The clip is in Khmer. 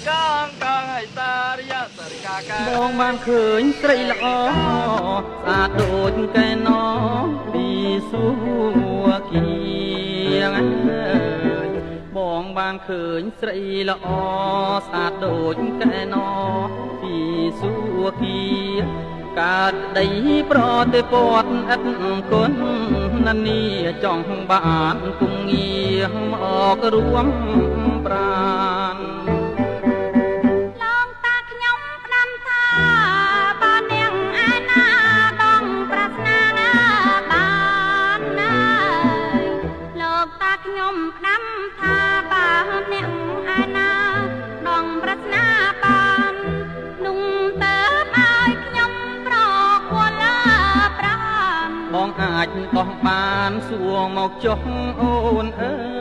កងកងហើយសារិយាសារិកាកា បងបានឃើញស្រីល្អស្អាតដូចកែណពីសួគៀងអើយបងបានឃើញស្រីល្អស្អាតដូចកែណពីសួគៀកើតដីប្រតិពតឥតគុណនានីចង់បានពុំងារមករួមប្រាន លោកតាខ្ញុំផ្ដាំថាបើនាងឯណាដងប្រាថ្នាបានណាលោកតាខ្ញុំផ្ដាំថាបើនាងឯណាដងប្រាថ្នាបាន នោះទៅឲ្យខ្ញុំប្រគល់ប្រាន បងអាចបោះបានសួរមកចុះអូនអើ